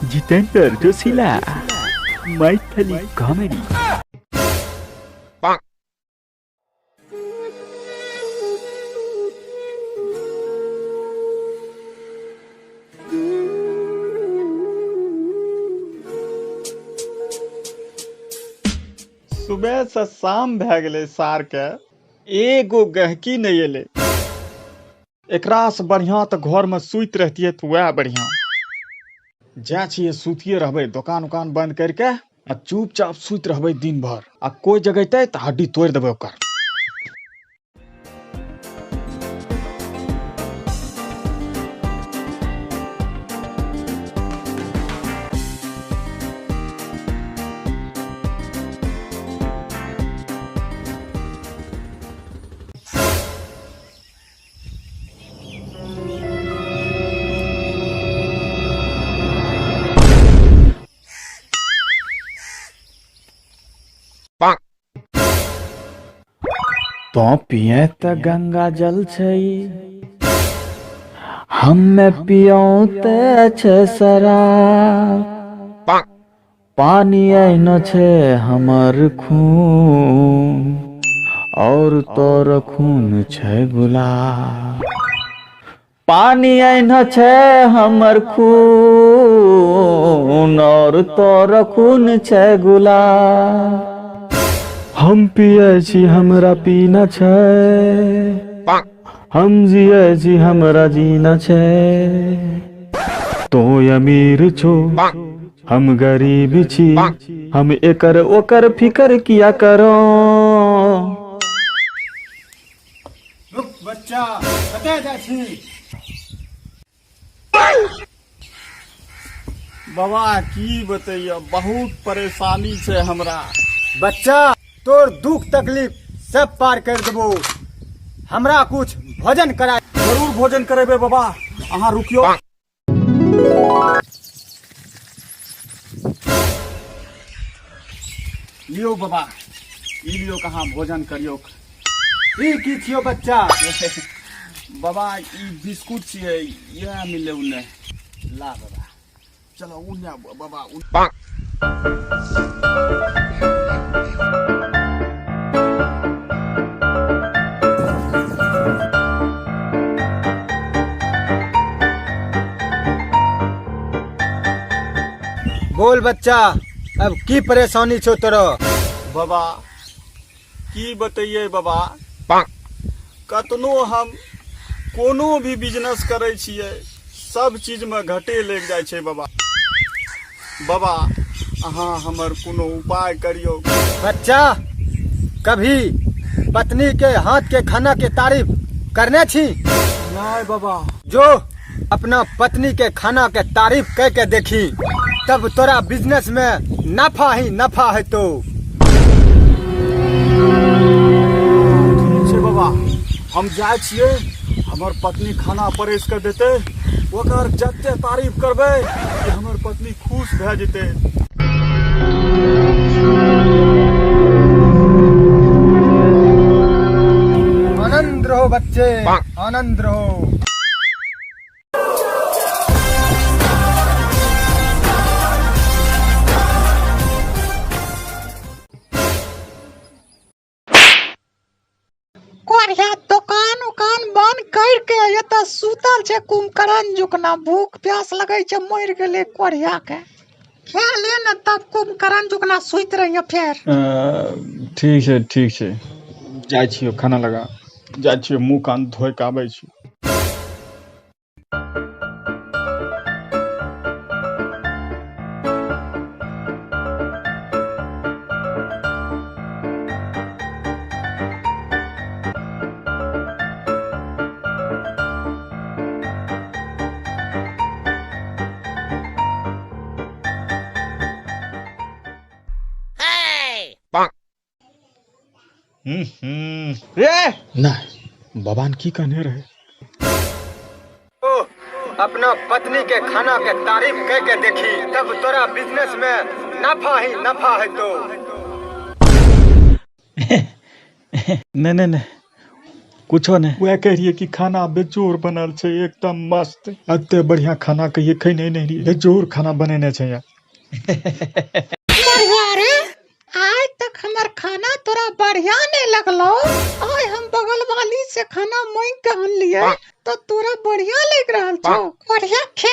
जितेंद्र जोशीला Maithili comedy. सुबह से शाम भए गेलै, सारके एगो गहकी नहि एलै। एकरा से बढ़िया तऽ घरमे सुति रहतियै तऽ वएह बढ़िया। जाइ छियै, सुतिए रहबै, दोकान उकान बंद करिके आ चुपचाप सुति रहबै दिन भर, आ कोइ जगेतै तऽ हड्डी तोड़ि देबै ओकर। तो पिए त गंगा जल छै, हमे पियौ ते छै शराब। पानी एहनो छै हमर खून और तोर खून छै गुलाब। पानी एहनो छै हमर खून और तोर खून छै गुलाब। हम पिए छी, हमरा पीना छै। हम जिए छी, हमरा जीना छै। तो अमीर छो, हम गरीब छी, हम एकर ओकर फिकर किया करो। रुक बच्चा, कतऽ जाइ छी? बाबा, की बतैया, बहुत परेशानी छै हमरा। बच्चा, तोर दुख तकलीफ सब पार कर देबो, हमरा कुछ भोजन करा। जरूर भोजन करेबै बाबा, अहाँ रुकियो। लियो बाबा, ई लियो, कहाँ भोजन करियो। ई की छियो बच्चा? बाबा, ई बिस्कुट छियै, इएह मिलले उन्ने। ला बाबा, चलो उन्ने बाबा। बोल बच्चा, अब की परेशानी छो तोरो? बाबा, की बतैये बाबा, कतनो हम कोनो भी बिजनेस करै छियै, सब चीजमे घटे लागि जाइ छै बाबा। बाबा, अहाँ हमर कोनो उपाय करियौ। बच्चा, कभी पत्नी के हाथ के खाना के तारीफ करने छी? नहीं बाबा। जो अपना पत्नी के खाना के तारीफ कह के देखी, तब तोरा बिजनेस में नफा ही नफा है। तो ठीक छै बाबा, हम जाइ छियै, हमर पत्नी खाना परसि कऽ देतै, ओकर जते तारीफ करबै कि हमर पत्नी खुश भए जेतै। आनंद रहो बच्चे, आनंद रहो। कोरिया दोकान उकान बंद कर के एतऽ सुतल छै कुंभकर्ण जुकना, भूख प्यास लगै छै, मरि गेलै कोरिया के। खा ले ने तब कुंभकर्ण जुकना सुति रहिए फेर। ठीक छै, ठीक छै, जाइ छियौ खाना लगा, जाइ छियौ, मुँह कान धोइ के आबै छी। रे नहीं, बाबा ने की कहने रहे? ओ अपना पत्नी के खाना के तारीफ कह के देखी, तब तोरा बिजनेस में नफा ही नफा है। तो नहीं नहीं नहीं, कुछो नहि। वएह कह रहियै कि खाना बेजोड़ बनल छै, एकदम मस्त। एते बढ़िया खाना कहिए खैने नहि रहियै, बेजोड़ खाना बनेने छै यार। बढ़िया रे, आइ तक हमर खाना तोरा बढ़िया नहीं लगलो। आइ हम बगल वाली से खाना मांग के आनलिए तो तोरा बढ़िया लग रहल छौ। बढ़िया खे